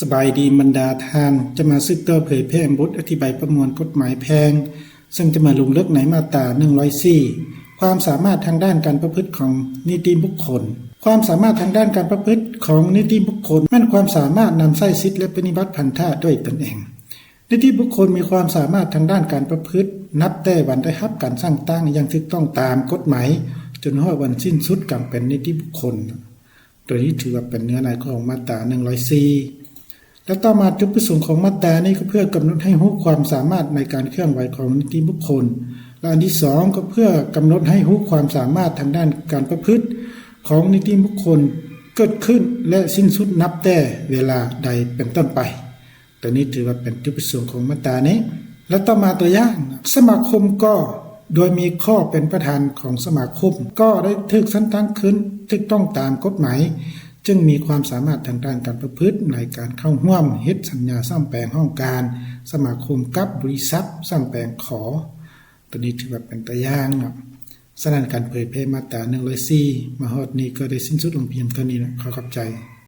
ສະບາຍດີບັນດາທ່ານ, ຈະມາສືບຕໍ່ເຜີຍແຜ່ບົດອະທິບາຍປະມວນກົດໝາຍແພ່ງ, ເຊິ່ງຈະມາລົງເລິກໃນມາດຕາໜຶ່ງຮ້ອຍສີ່ ຄວາມສາມາດທາງດ້ານການປະພຶດຂອງນິຕິບຸກຄົນ. ຄວາມສາມາດທາງດ້ານການປະພຶດຂອງນິຕິບຸກຄົນ ແມ່ນຄວາມສາມາດນຳໃຊ້ສິດ ແລະ ປະຕິບັດພັນທະດ້ວຍຕົນເອງ. ນິຕິບຸກຄົນມີຄວາມສາມາດທາງດ້ານການປະພຶດ ນັບແຕ່ວັນໄດ້ຮັບການສ້າງຕັ້ງຢ່າງຖືກຕ້ອງຕາມກົດໝາຍ ຈົນຮອດວັນສິ້ນສຸດການເປັນນິຕິບຸກຄົນ. ໂຕນີ້ຖືວ່າເປັນເນື້ອໃນຂອງມາດຕາໜຶ່ງຮ້ອຍສີ່ ແລະ ຕໍ່ມາຈຸດປະສົງຂອງມາດຕານີ້ກໍເພື່ອກຳນົດໃຫ້ຮູ້ຄວາມສາມາດໃນການເຄື່ອນໄຫວຂອງນິຕິບຸກຄົນ ແລະ ອັນທີສອງກໍເພື່ອກຳນົດໃຫ້ຮູ້ຄວາມສາມາດທາງດ້ານການປະພຶດຂອງນິຕິບຸກຄົນເກີດຂຶ້ນ ແລະ ສິ້ນສຸດນັບແຕ່ເວລາໃດເປັນຕົ້ນໄປ. ໂຕນີ້ຖືວ່າເປັນຈຸດປະສົງຂອງມາດຕານີ້ ແລະ ຕໍ່ມາຕົວຢ່າງ ສະມາຄົມກໍ ໂດຍມີກໍເປັນປະທານຂອງສະມາຄົມ ກໍໄດ້ຖືກສ້າງຕັ້ງຂຶ້ນຖືກຕ້ອງຕາມກົດໝາຍ ຈຶ່ງມີຄວາມສາມາດທາງດ້ານການປະພຶດໃນການເຂົ້າຮ່ວມເຮັດສັນຍາສ້ອມແປງຫ້ອງການສະມາຄົມກັບບໍລິສັດສ້ອມແປງ ຂ. ໂຕນີ້ຖືວ່າເປັນຕົວຢ່າງເນາະ. ສະນັ້ນການເຜີຍແຜ່ມາດຕາໜຶ່ງຮ້ອຍສີ່ ມາຮອດນີ້ກໍໄດ້ສິ້ນສຸດລົງພຽງເທົ່ານີ້ນະ. ຂໍຂອບໃຈ.